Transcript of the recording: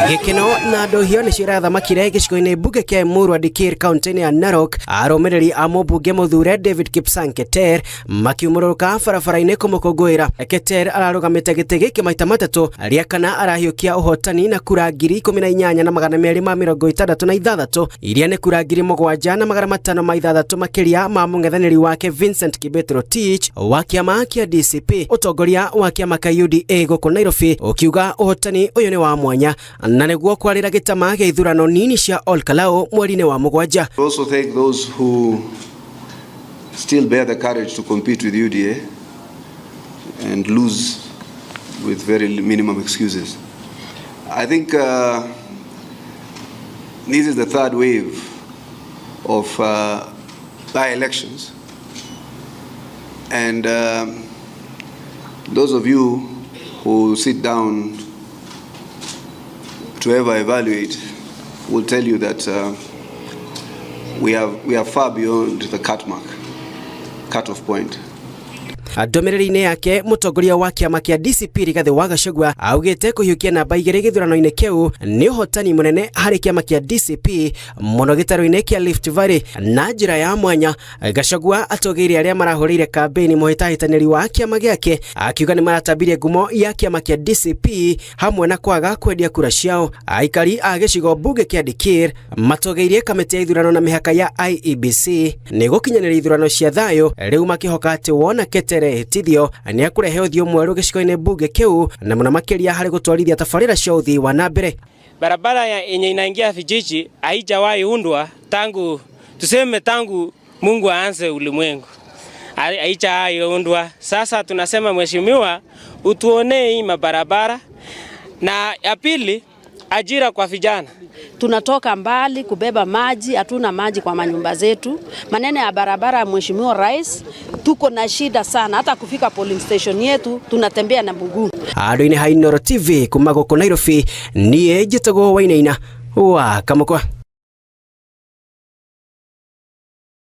Gĩkeno na ndũhio nĩcio irathamakire gĩcigo-inĩ mbunge kĩa Emurua Dikirr kaunti-inĩ ya Narok, arũmĩrĩri a mũmbunge mũthure David Kipsang Keter makiumũrũrũka barabara-inĩ kũmũkũngũĩra. Keter ararũgamĩte gĩtĩ gĩkĩ maita matatũ, rĩa kana arahiũkia ũhotani na kura 18,266, iria nĩ kura 7,506 makĩria ma mũng'ethanĩri wake Vincent Kibet Rotich wa kĩama kĩa DCP. Ũtongoria wa kĩama kĩa UDA gũkũ Nairobi ũkiuga ũhotani ũyũ nĩ wa mwanya na nĩguo kwarĩra gĩtama gĩa ithurano nini cia Ol Kalou mweri-inĩ wa mũgwanja. We also thank those who still bear the courage to compete with UDA and lose with very minimum excuses. I think this is the third wave of by-elections, and those of you who sit down to ever evaluate will tell you that we are far beyond the cut mark, cut-off point. Ndũmĩrĩri-inĩ yake, mũtongoria wa kĩama kĩa DCP Rigathĩ wa Gachagua augĩte kũhiũkia namba 2 gĩthurano-inĩ kĩu nĩ ũhotani mũnene harĩ kĩama kĩa DCP, mũno gĩtarũ-inĩ kĩa Rift Valley. Na njĩra ya mwanya, Gachagua atũgĩirie arĩa marahũrĩire kambĩini mũhĩtahĩtanĩri wa kĩama gĩake, akiuga nĩ maratambirie ngumo ya kĩama kĩa DCP hamwe na kwaga kwendia kura ciao. Aikari a gĩcigo mbunge kĩa Dikirr matũgĩirie kamĩtĩ ya ithurano na mĩhaka ya IEBC nĩ gũkinyanĩria ithurano cia thayũ, rĩu makĩhoka atĩ wona Keter hĩtithio nĩ akũrehe ũthiũ mwerũ gĩcigo-inĩ mbunge kĩu, na mũno makĩria harĩ gũtwarithia tabarĩra cia ũthii wa na mbere. Barabara yenye inaingia vijiji haijawahi undwa tangu, tuseme, tangu Mungu aanze ulimwengu, haijawahi undwa. Sasa tunasema, mheshimiwa, utuonee hii mabarabara, na ya pili, ajira kwa vijana. Tunatoka mbali kubeba maji, hatuna maji kwa manyumba zetu. Maneno ya barabara, Mheshimiwa Rais, tuko na shida sana, hata kufika polling station yetu tunatembea na mguu. Handũ-inĩ ha Inooro TV kuma gũkũ Nairobi, niĩ njĩtagwo Wainaina wa Kamũkwa.